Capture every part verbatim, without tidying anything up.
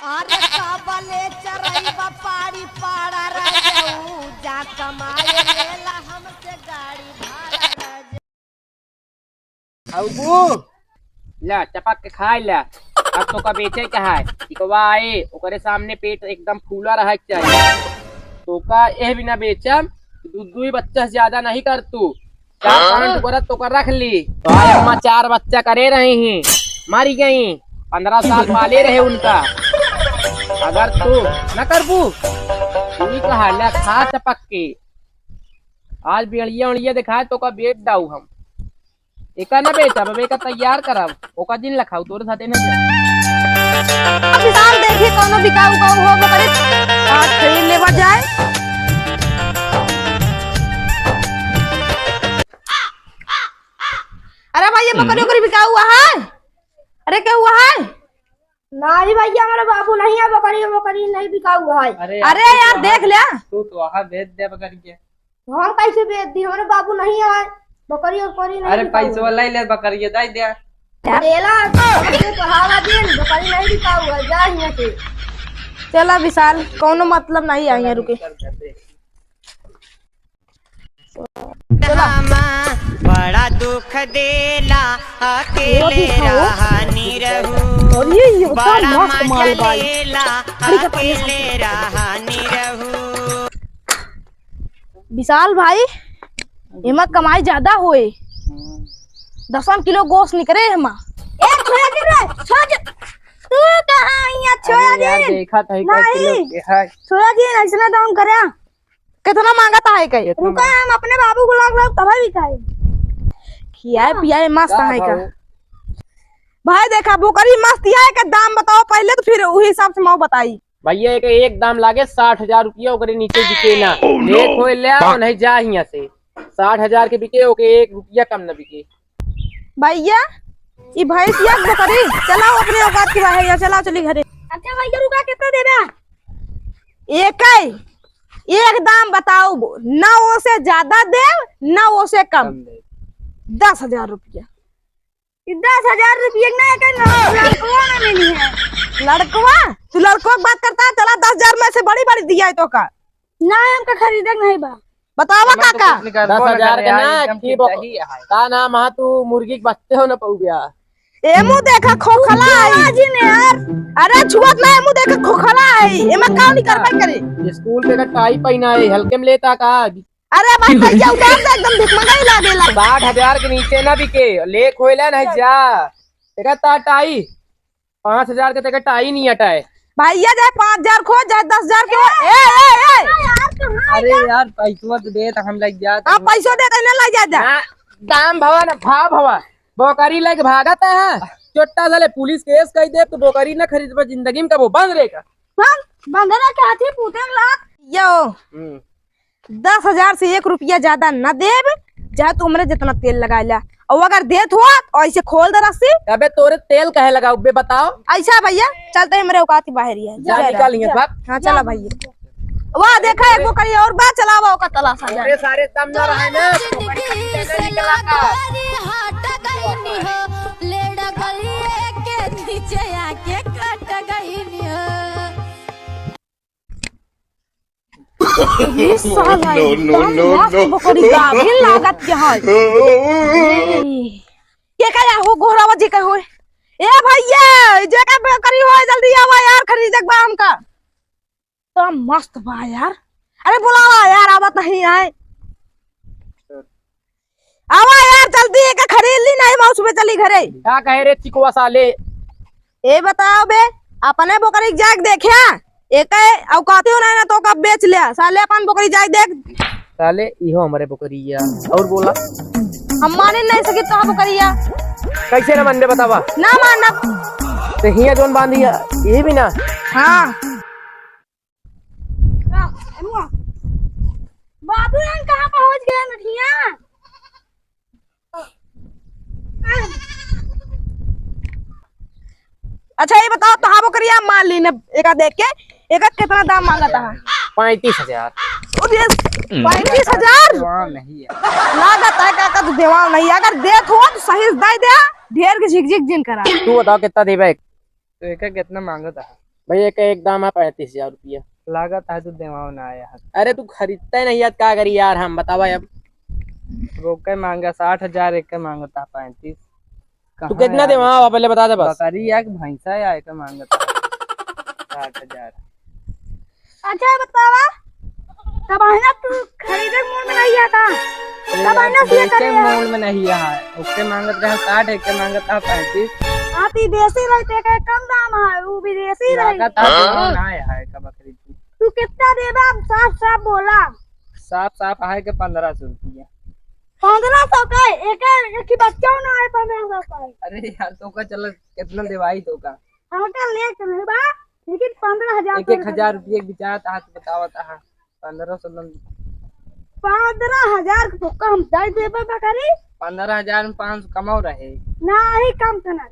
अरे काबले चरई बपारी पाड़ा रह जाऊ, जा कमाए लेला हमसे गाड़ी भाड़ा रह जाऊ। अबू, ला, चपक के खाए ला। अब तोका बेचे के है, टिकवा आए, ओकरे सामने पेट एकदम फूला रहे के चाहिए। तोका एह बिना बेचम, दू, दू ही बच्चा से ज्यादा नहीं कर तू। चार हाँ? पाँच टुकड़ा तोका रख ली। तो आज अम्मा चार बच्चा करे रही हैं, मरी गई, पन्द्रह साल पाले रहे उनका। अगर तू न करबू, तू ही कहा, ला खा चपक के। आज बेड़िया उड़िया दिखाए तोका बेच दाऊ हम। एका ना बेचब, अब एका तैयार करब, ओका दिन लखाऊ तोरे साथे ना जाए। अब किसान देखी कौनो बिकाऊ उकाऊ हो बकरी, आज खरीद लेवा जाए। अरे भाई, ये बकरी हम्म। उकरी बिकाऊ हुआ है? अरे क्या हुआ है? नहीं भैया, हमारे बाबू नहीं है, बकरी वकरी नहीं बिकाऊ है। अरे अरे यार, तू तो यार, वहाँ, देख ले। तू तो वहाँ बेच दे बकरी के। हम कैसे बेच दी? हमारे बाबू नहीं है, बकरी वकरी नहीं अरे बिकाऊ पैसवा है। ले ले, बकरी के दे दे। तेला, हमसे पढ़ावा दिन, बकरी नहीं बिकाऊ है, जा यहाँ से। चला विशाल, कौनो मतलब नहीं है यहाँ रुके। बड़ा दुख देला, अकेले रहनी रहू। और ये, ये बड़ा मस्त मजा माल भाई। लेला, अरे, अकेले रहनी रहू। विशाल भाई, एमा कमाई ज्यादा होए। दसन किलो गोश्त निकरे एमा। ए, छोया जी रे, छोया जी। तू कहाँ हिया, छोया जी? देखा था, नहीं। किलो के है। छोया जी, ऐसना दाम करे। कितना मांगत है कई? रुका, हम अपने बाबू को लाग लाग तबे भी खाए। खियाए पियाए मस्त है का? भाई देखा, बोकरी मस्त है का? दाम बताओ पहले, तो फिर वही हिसाब से मैं बताई। भैया, एक, एक दाम लागे साठ हजार रुपया, ओकरे नीचे बिके ना। Oh, no! लेत होए ले आओ, नहीं जा हियां से। साठ हजार के बिके, ओके एक रुपया कम ना बिके। भैया, ई भैंसिया के बकरी, चलाओ अपने औकात के बाहर, या चलाओ, चली घरे। अच्छा भैया, रुका, कितना देबे? एक ही, एक दाम बताओ, ना वो से ज्यादा देब, ना वो से कम। कम देब। दस हजार रुपया। ई दस हजार रुपया ना, एक ना, लड़कवा ना मिली है। लड़कवा? तू लड़कवा की बात करता है, चला दस हजार में से बड़ी बड़ी दिया है तो का? ना, हमका खरीदे के नहीं बा। बतावा काका। दस हजार के ना, का नाम है, तू मुर्गी के बच्चे हो ना पउबिया। एमू देखा खोखला है। जी ने यार। अरे छुअत ना, एमू देखा खोखला है। एमा का नहीं करबे करे? स्कूल के का टाई पहिना है, हल्के में लेता का? अरे भाई भैया उतार दे, एकदम भिखमंगाई लागेला। साठ हजार के नीचे ना बिके, लेक होइला नहीं जा। देखा ता टाई। पाँच हजार के तेके टाई नहीं अटाए। भैया, चाहे पाँच हजार खो, चाहे दस हजार खो। ए, ए, ए। अरे यार, पैसवा तो दे, तो हम लग जात। हाँ, पैसो दे, तो ना लग जात। ना, दाम भवा ना, भाव भवा। बोकरी लग भागत है। चोट्टा साले पुलिस केस कई दे, तो बोकरी ना खरीद पर जिंदगी में कबो बंद रहेगा। बंद, बंद ना क्या थी, पूते ला। यो। हम्म। दस हजार से एक रुपया ज्यादा न देब, चाहे तू हमरे जितना तेल लगा ला। और अगर देत हुआ तो ऐसे खोल दे रस्सी। अबे तोरे तेल काहे लगाऊ बे, बताओ। ऐसा भैया, चलते हमरे औकात के बाहर ही है। जा निकाल यहाँ से, भाग। हाँ, चला भैया। वाह, देखा एक बोकरी और बा, चलावा ओका तलाशा जा। अरे सारे दम ना रहे ना, तो बड़ी जिंदगी से लाचारी हट गई हो, ले डगलिए के नीचे आके कट गई हो। ये साला एकदम मस्त बकरी गाभिन लागत के है। के का या हो गोहरावा जी का हो? ए भैया, जे का बकरी हो जल्दी आवा यार, खरीदे के बा हमका। तो मस्त बा यार। अरे बुलावा यार, आवत नहीं है। आवा यार, जल्दी एक खरीद ली, नहीं मैं सुबह चली घरे। का कहे रे चिकवा साले? ए बताओ बे, अपने बोकरी के जाके देखिया, एक औकाती हो ना, ना तो का बेच लिया, साले अपन बोकरी जाके देख। साले इहो हमरे बोकरिया। और बोला? हम माने नहीं सकी तो बोकरिया। कैसे ना मानबे बतावा? ना मानब। तो हिया जोन बांधी है, ये भी ना। हाँ। बाबू राम कहाँ पहुँच गए नठिया? अच्छा, ये बताओ, तो हाँ, बोकरिया मान ली न, एका देख के, एका कितना दाम मांगत है? पैंतीस हजार। अरे, पैंतीस हजार? देवान नहीं है। लागत है काका, तू देवान नहीं है। अगर देत हो, तो सही से दे दे, ढेर के झिकझिक जिन करा। तू बताओ, कितना देबे? तो एका कितना मांगत है? भैया, एक, एक दाम है पैंतीस हजार रुपया। लागत है तू देवाओ ना आया है। अरे, तू खरीदता ही नहीं यार, का करी यार हम, बतावा अब। वो के मांगा साठ हजार, एक के मांगता पैंतीस। तू कहाँ कितना यार? देवाओ, पहले बता दे बस। बकरी या कि भैंसा या, एक मांगता साठ हजार। अच्छा बतावा, तब है ना तू खरीदे के मूड में नहीं है का? अरे तब यार, है ना तू बेचे के मूड में नहीं है। ओके मांगत रहे साठ, एक के मांगत रहे पैंतीस। हाँ, तो ई देसी रही, तो एक कम दाम है, वो विदेशी रही। लागत है, हाँ? ना है का बकरी तू। तू कितना देबा? अब साफ साफ बोला। साफ साफ है के पन्द्रह सौ रुपया। पन्द्रह सौ का? एक, एक ही बच्चा ना है पन्द्रह सौ का। अरे यार, तो का चल, कितना देवाई तो का? हमका ले चले बा, लेकिन पन्द्रह हजार एक, एक हजार रुपया के बिचारत आहा, तू बतावत आहा, पन्द्रह सौ लम-, पन्द्रह हजार के तोका हम दे देबे बकरी। पन्द्रह हजार में पाँच सौ कमाओ रहे। नाही, कम तो ना।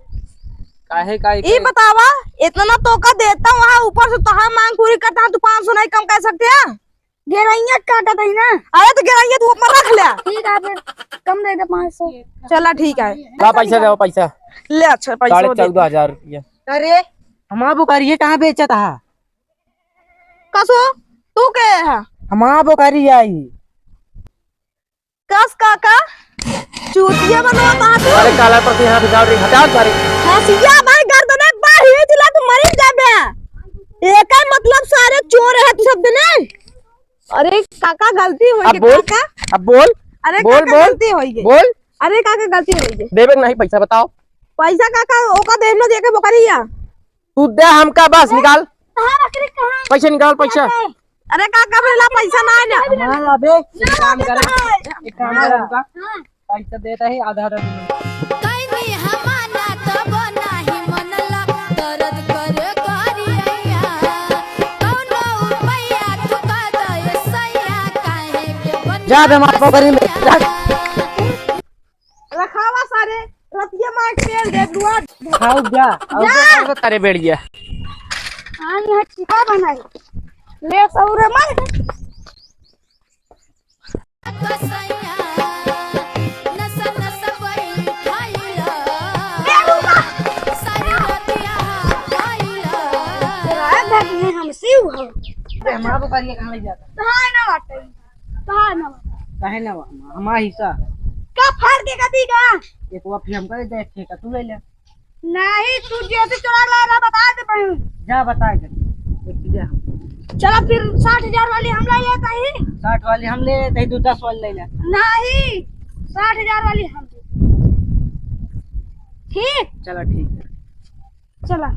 काहे का ई बतावा, इतना तोका देता वहाँ, ऊपर से तोहार मांग पूरी करता, तू पाँच सौ नहीं कम कर सकते हैं? गेरैया काटत है ना। अरे तो गेरैया तू ऊपर रख ले। ठीक है, फिर कम दे दे पाँच सौ। चला ठीक है। ला पैसा दे, पैसा। ले अच्छा पैसा साढ़े दे। चौदह हजार रुपया। अरे हमार बोकरिया कहाँ बेचत हा? कसो तू के है? हमार बोकरिया आई। कस काका चूतिया बनवा कहाँ तू? अरे काला पति यहाँ बिगाड़ रही, हटाओ सारे। हसिया भाई गर्दन एक बार ही दिला तू मरी जाबे। एकर मतलब सारे चोर है तू सब दिने। अरे काका गलती हो अब गई बोल, काका। अब बोल। अरे बोल, काका बोल। गलती हो गई। बोल। अरे काका गलती हो गई। देबे के नहीं पैसा बताओ। पैसा काका ओका देख लो देके बोकरिया। तू दे हमका बस निकाल। कहाँ बकरी कहाँ? पैसा निकाल पैसा। अरे काका मेरा पैसा ना है ना। हमारा अबे एक काम करे, एक काम करे रुका। हाँ। पैसा देता है आधा आधा दे। कैनी हमाना तब नाही मनला, दर्द करे करिया। कौनो उपाया तू कर दे सैया, काहे के बन जा बे माँ पोखरी में, जा। रखावा सारे, रतिया मार के तेल दे दुआ। खाओ जा, और जा। क्या कर दे तारे बेड़ गया। हाँ, यहाँ टिका बनाई। ले सौरे मार। कसैया, नस नस बैठाइला। ए, रुका। सारी रतिया खाइला। रात भर में हम शिव हो। अरे, हमारा बोकरिया कहाँ ले जाता? कहाँ ना बाटे? कहाँ ना बाटे? काहे ना बा-, हमारा हिस्सा। का फाड़ के कथी का? एक वो फिर हमको दे दे, ठीक है, तू ले ले। नहीं, तू जैसे चोरा ला रहा, बता दे भाई। जा, बता दे। एक चीज है। चलो, फिर साठ हजार वाली हम ले लेता ही। साठ वाली हम ले लेता ही, तू दस वाली ले ले। नहीं, साठ हजार वाली हम ले। ठीक? चलो, ठीक है। चला।